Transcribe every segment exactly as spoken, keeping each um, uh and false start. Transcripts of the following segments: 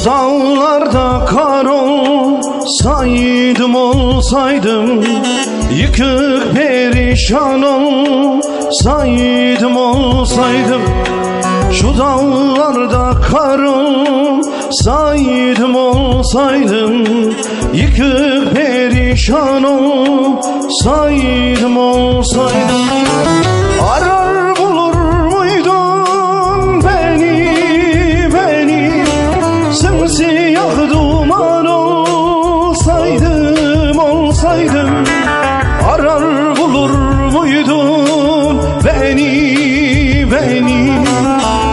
Dağlarda kar olsaydım, olsaydım, yıkık perişan olsaydım, olsaydım, şu dağlarda kar olsaydım, olsaydım, yıkık perişan olsaydım, olsaydım, arar bulur muydun beni, beni? Simsiyah duman olsaydım, olsaydım, arar bulur muydun beni, beni?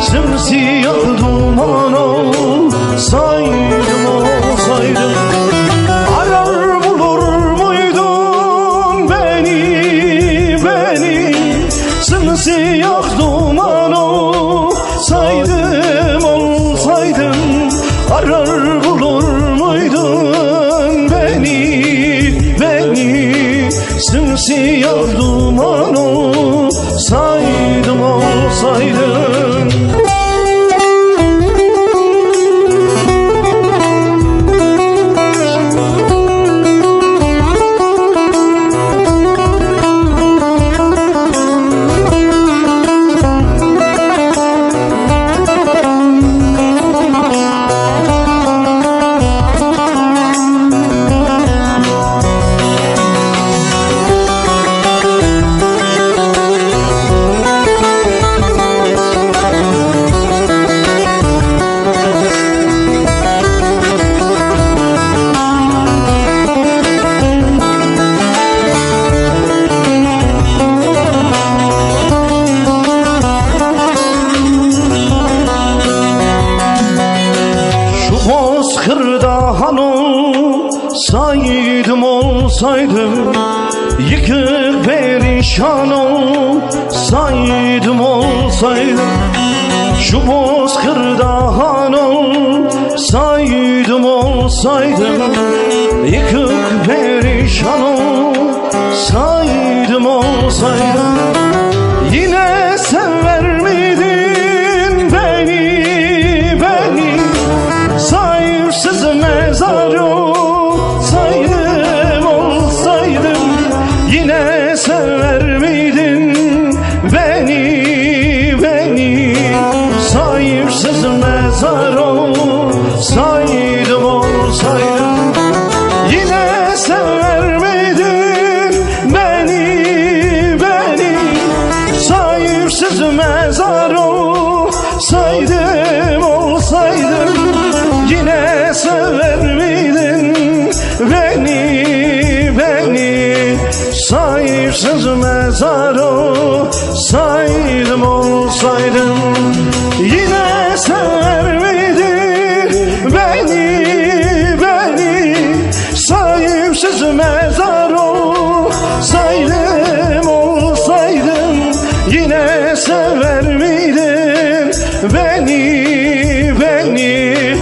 Simsiyah duman olsaydım, olsaydım, arar bulur muydun beni, beni? Simsiyah duman olsaydım, olsaydım, arar bulur muydun beni, beni? Simsiyah duman olsaydım, olsaydım. Şu bozkırda han olsaydım, olsaydım, yıkık perişan olsaydım, olsaydım, şu bozkırda han olsaydım, olsaydım, yıkık perişan olsaydım, olsaydım, yine sever miydin beni, beni? Sahipsiz mezar olsaydım, olsaydım, yine sever miydin beni, beni? Sahipsiz mezar olsaydım, olsaydım, yine sever miydin beni, beni? Sahipsiz mezar olsaydım, olsaydım, yine sever miydin beni, beni? Sahipsiz mezar olsaydım, olsaydım, yine sever miydin beni, beni? Sahipsiz mezar olsaydım, olsaydım, yine sever miydin beni, beni?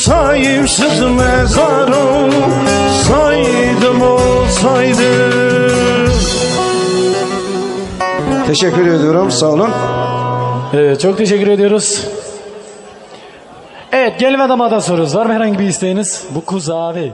Sahipsiz mezar olsaydım, olsaydım. Teşekkür ediyorum, sağ olun. Evet, çok teşekkür ediyoruz. Evet, gelin ve damada soruyoruz. Var mı herhangi bir isteğiniz? Bu kuzavi.